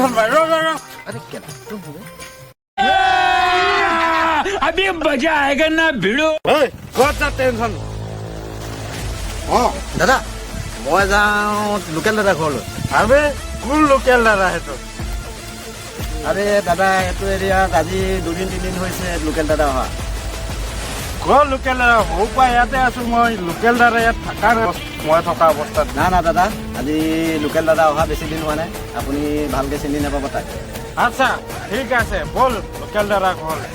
Tension ভাই, ৰ ৰ ৰ। আৰে কেনেকৈ হ'ব? अभी मजा आएगा ना भिड़ो। ঐ, ক'ত যা টেনচন? অঁ দাদা, মই যাওঁ লোকেল দাদা ঘৰলৈ। আবে, কোন লোকেল দাদা সেইটো? আৰে দাদা, এইটো এৰিয়াত আজি দুদিন তিনিদিন হৈছে লোকেল দাদা অহা। ক'ৰ লোকেল দাদা? সৰুৰ পৰা ইয়াতে আছো মই, লোকেল দাদা ইয়াত থকা নাই মই থকা অৱস্থাত। না না দাদা, আজি লোকেল দাদা অহা বেছি দিন হোৱা নাই, আপুনি ভালকৈ চিনি নাপাব তাক। আচ্ছা, ঠিক আছে, ব'ল লোকেল দাদা ঘৰলৈ।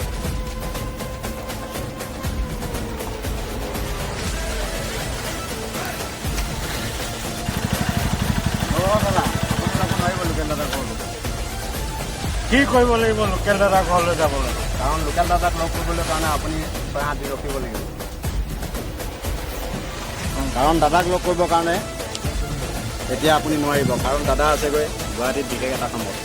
অঁ দাদা, আপুনি যাব নোৱাৰিব লোকেল দাদা ঘৰলৈ। কি কৰিব লাগিব লোকেল দাদা ঘৰলৈ যাবলৈ? কাৰণ লোকেল দাদাক লগ কৰিবলৈ কাৰণে আপুনি 6-7 দিন ৰখিব লাগিব। কাৰণ দাদাক লগ কৰিবৰ কাৰণে এতিয়া আপুনি নোৱাৰিব, কাৰণ দাদা আছেগৈ গুৱাহাটীত বিশেষ এটা কামত।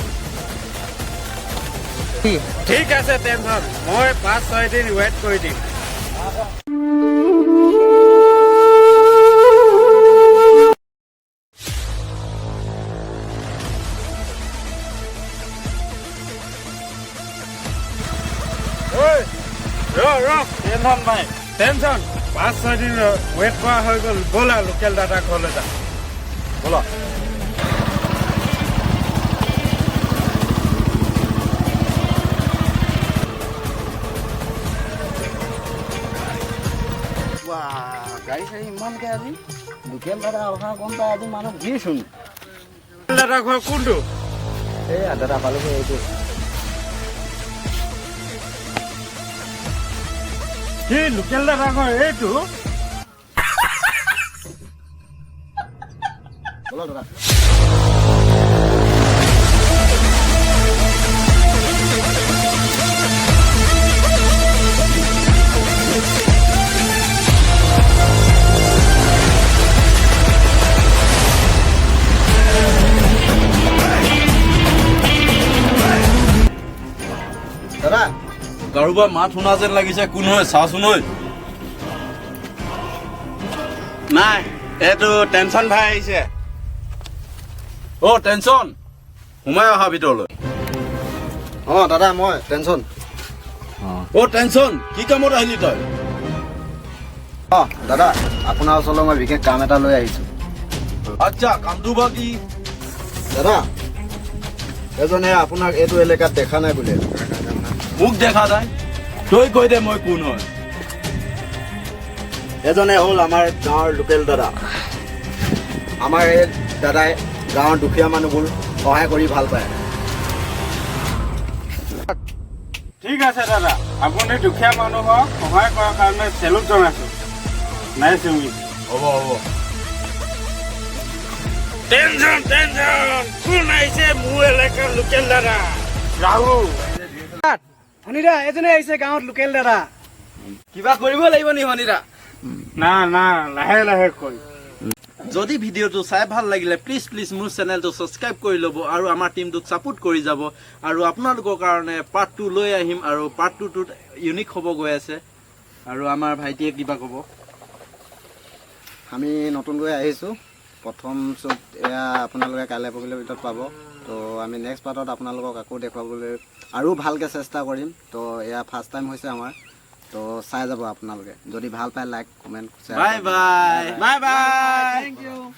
ঠিক আছে টেনচন, মই 5-6 দিন ৱেইট কৰি দিম। ঐ, ৰ ৰ টেনচন ভাই, টেনচন, 5-6 দিন ৱেইট কৰা হৈ গ'ল। ব'লা, লোকেল দাদা ঘৰলৈ যাম। ব'লা। গাড়ী চাড়ী ইমানকৈ, আজি লোকেল দাদা অহা গম পাই আজি মানুহ ভিৰচোন। লোকেল দাদা ঘৰ কোনটো? এই দাদা, পালোগৈ, এইটো। কি, লোকেল দাদা ঘৰ এইটো? ব'লা দাদা। দাদা। কাৰোবাৰ মাত শুনা যেন লাগিছে, কোন হয় চাচোন ঐ। নাই, এইটো টেনচন ভাই আহিছে। অ টেনচন, সোমাই অহা ভিতৰলৈ। অঁ দাদা, মই টেনচন। অ টেনচন, কি কামত আহিলি তই? অঁ দাদা, আপোনাৰ ওচৰলৈ মই বিশেষ কাম এটা লৈ আহিছোঁ। আচ্ছা, কামটো বা কি? দাদা, এজনে আপোনাক এইটো এলেকাত দেখা নাই বোলে। মোক দেখা নাই? তই কৈ দে মই কোন হয়। এজনে হ'ল আমাৰ গাঁৱৰ লোকেল দাদা। আমাৰ এই দাদাই গাঁৱৰ দুখীয়া মানুহবোৰ সহায় কৰি ভাল পায়। ঠিক আছে দাদা, আপুনি দুখীয়া মানুহক সহায় কৰাৰ কাৰণে চেলুট জনাইছো। Nice to meet. হ'ব হ'ব। টেনচন, টেনচন, কোন আহিছে? মোৰ এলেকাৰ লোকেল দাদা ৰাহুল। শনিদা, এজনে আহিছে গাঁৱত লোকেল দাদা। কিবা কৰিব লাগিব নি শনিদা? না না, লাহে লাহে কৈ। যদি ভিডিঅ'টো চাই ভাল লাগিলে, প্লিজ প্লিজ মোৰ চেনেলটো ছাবস্ক্ৰাইব কৰি ল'ব আৰু আমাৰ টিমটোক ছাপোৰ্ট কৰি যাব। আৰু আপোনালোকৰ কাৰণে পাৰ্ট 2 লৈ আহিম আৰু পাৰ্ট 2টোত ইউনিক হ'ব গৈ আছে। আৰু আমাৰ ভাইটিয়ে কিবা ক'ব। আমি নতুনকৈ আহিছোঁ, প্ৰথম শ্বুট এয়া, আপোনালোকে কাইলৈ পৰহিলৰ ভিতৰত পাব। তো আমি নেক্সট পাৰ্টত আপোনালোকক আকৌ দেখুৱাবলৈ আৰু ভালকৈ চেষ্টা কৰিম। তো এয়া ফাৰ্ষ্ট টাইম হৈছে আমাৰ, তো চাই যাব আপোনালোকে। যদি ভাল পায় like, comment, share. Bye bye. Bye bye. Thank you.